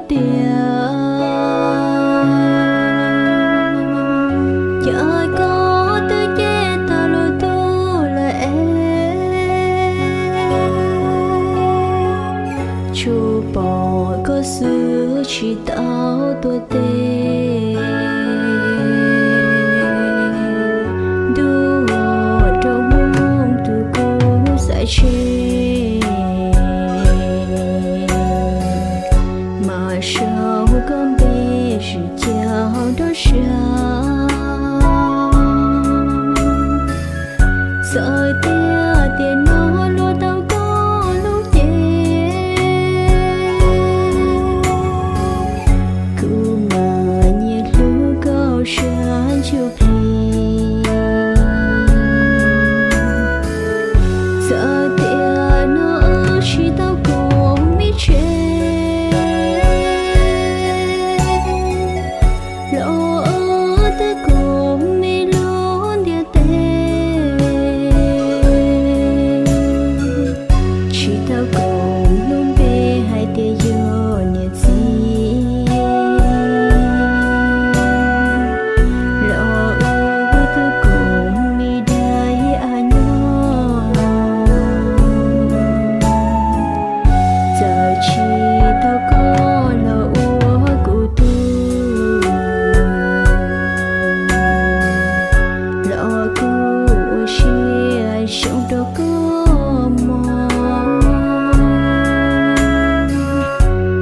Tias cas koj twb cem tag lub ntuj lawm es, tsuas pom koj xwb tsis tau tuaj teb. Ntuj ua rau Hmoob tus kub xav tseg, mas sau koj npe tsis cia hauv nruab siab. Txawm tias tiam no luag tau koj lub cev, kuv mas nyiam hlub koj sab ntsuj plig. Txawm tias no wb tsis tau koom me tsev, los wb twb koom me lub ntiaj teb. Tsis tau koom lub npe hais tias yog niam txiv, los wb twb koom me dab a nyob. Txawm tsis tau koj los ua kuv tug, los kuv ua siab zoo rau koj mog.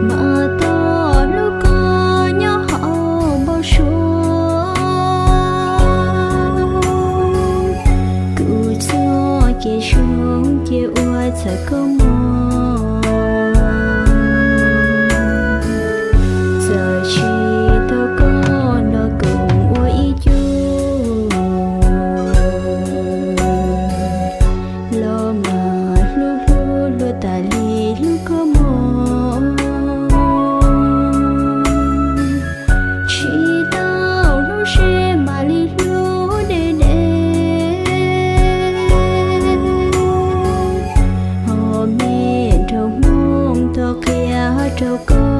Mas tau hlub koj nyob hauv npau suav, kuv txoj kev zoo ces ua txhawm koj mog. Txawm tsis tau koj los koom ua ib co, los mas hlub hlub hlub tas li hlub koj mog. Tsis tau hlub ze mam li hlub deb deb, ho me nraug Hmoob tau qhia rau koj.